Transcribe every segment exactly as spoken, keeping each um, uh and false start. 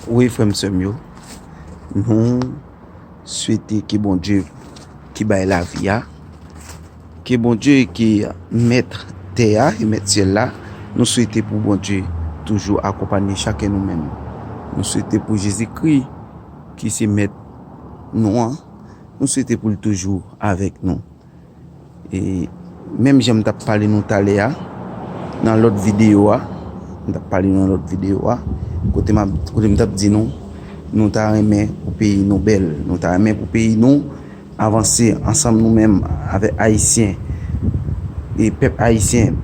Wi, frè m, sè m yo, nou swete ke Bondye ki bay lavi a, ke Bondye ki mèt tè a e mèt syèl la, nou swete pou Bondye toujou akonpanye chakè nou menm. Nou swete pou Jezikri, ki se mèt nou an, nou swete pou l toujou avèk nou. E menm jan m t ap pale nou talè a, nan lòt videyo a, m t ap pale nou nan lòt videyo a, kote m ap, kote m t ap di nou, nou ta renmen pou peyi nou bèl, nou ta renmen pou peyi nou avanse ansanm nou menm avèk Ayisyen e pèp ayisyen,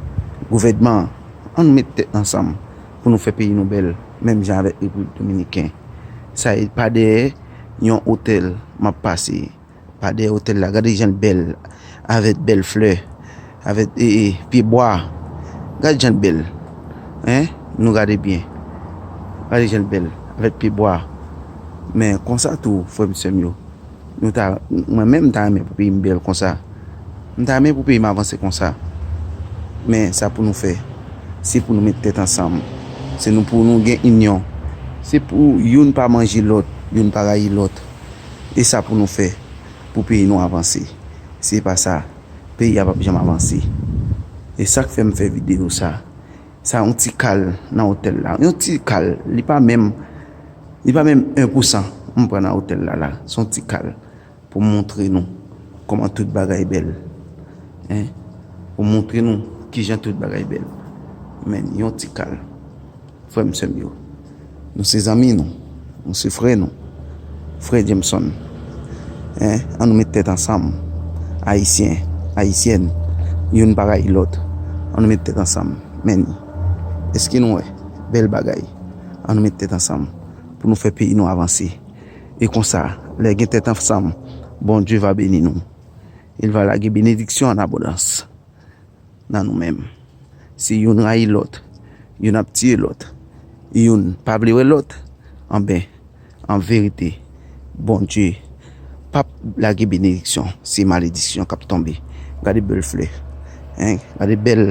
gouvènman, ann nou met tèt ansanm pou nou fè peyi nou bèl, menm jan avèk Repiblik Dominiken. Sa e pa dèyè yon otèl m ap pase. Pa dèyè otèl la, gade jan l bèl, avèk bèl flè, avèk, e, e, pye bwa. Gade jan l bèl. Hein? Nou gade byen. Gade jan l bèl, avèk pye bwa. Men konsa tou, frè m, sè m yo, nou ta, mwen menm, m ta renmen pou peyi m bèl konsa. M ta renmen pou peyi m avanse konsa. Men sa pou nou fè, se pou nou met tèt ansanm. Se nou, pou nou gen inyon. Se pou youn pa manje lòt, youn pa rayi lòt. E sa pou nou fè pou peyi nou avanse. Se pa sa, peyi a p ap janm avanse. E sa k fè m fè videyo sa. Sa yon ti kal nan otèl la. Yon ti kal. Li pa menm, li pa menm en pou san m pran nan otèl la la. Se yon ti kal pou m montre nou kòman tout bagay bèl. Hein? Pou m montre nou kijan tout bagay bèl. Men yon ti kal. Frè m, sè m yo, nou se zanmi nou, nou se frè nou. Frè Jameson, hein, ann nou met tèt ansanm. Ayisyen, Ayisyèn, youn pa rayi lòt. Ann nou met tèt ansanm. Men, èske nou wè? Bèl bagay. Ann nou met tèt ansanm pou nou fè peyi nou avanse. E konsa, lè gen tèt ansanm, Bondye va beni nou. Il va lage benediksyon an abondans nan nou menm. Si youn rayi lòt, youn ap tiye lòt, youn pa vle wè lòt, anben, an verite, Bondye p ap lage benediksyon, se malediksyon k ap tonbe. Gade bèl flè, hein, gade bèl,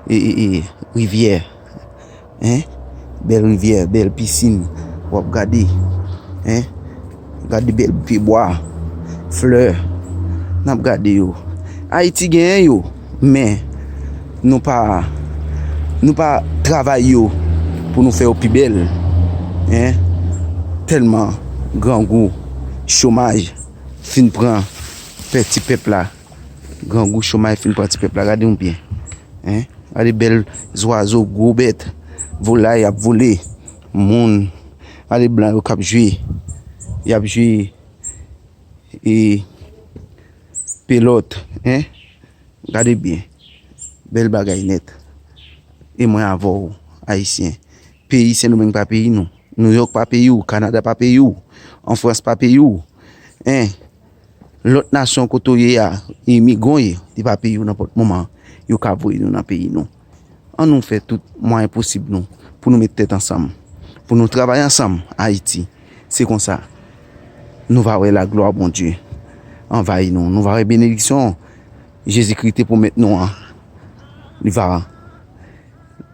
e, e, e, rivyè, hein, bèl rivyè, bèl pisin, w ap gade, hein, gade bèl pye bwa, flè, n ap gade yo. Ayiti genyen yo, men nou pa, nou pa travay yo pou nou fè yo pi bèl, hein. Tèlman grangou, chomaj fin pran pè ti pèp la. Grangou, chomaj fin pran ti pèp la. Gade yon byen, hein. Gade bèl zwazo, gwo bèt, volay ap vole, moun. Gade blan yo k ap jwe. Y ap jwe, e, pelòt, hein. Gade byen. Bèl bagay nèt. E mwen avè w, Ayisyen. Peyi Sendomeng pa peyi nou. Nouyòk pa peyi w. Kanada pa peyi w. Anfrans pa peyi w. Hein? Lòt nasyon kote w ye a, imigran w ye, li pa peyi w, nenpòt moman, yo ka voye nou nan peyi nou. Ann nou fè tout mwayen posib nou pou nou met tèt ansanm, pou nou travay ansanm, Ayiti. Se konsa, nou va wè laglwa Bondye anvayi nou. Nou va wè benediksyon Jezikri te pwomèt nou an. Li va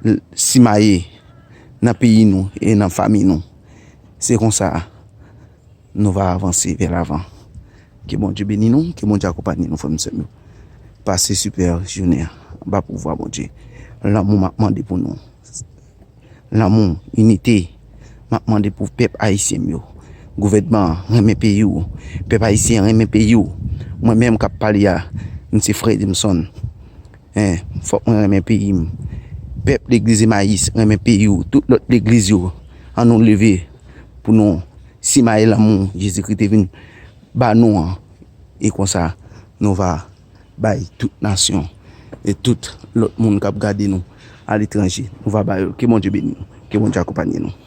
l-, simaye nan peyi nou e nan fanmi nou. Se konsa nou va avanse vè lavan. Ke Bondye beni nou, ke Bondye akonpanye nou, frè m, sè m yo. Pase sipè jounen an anba pouvwa Bondye. Lanmou m ap mande pou nou. Lanmou, inite. M ap mande pou pèp ayisyen m yo. Gouvènman an, renmen peyi w. Pèp ayisyen an, renmen peyi w. Mwen menm k ap pale a, m se frè Edmson. Hein, fòk mwen renmen peyi m. Pèp legliz Emayis, renmen peyi w. Tout lòt legliz yo, ann nou leve pou nou simaye lanmou Jezikri te vin ba nou an. E konsa, nou va bay tout nasyon e tout lòt moun k ap gade nou aletranje. Nou va ba yo. Ke Bondye beni nou. Ke Bondye akonpanye nou.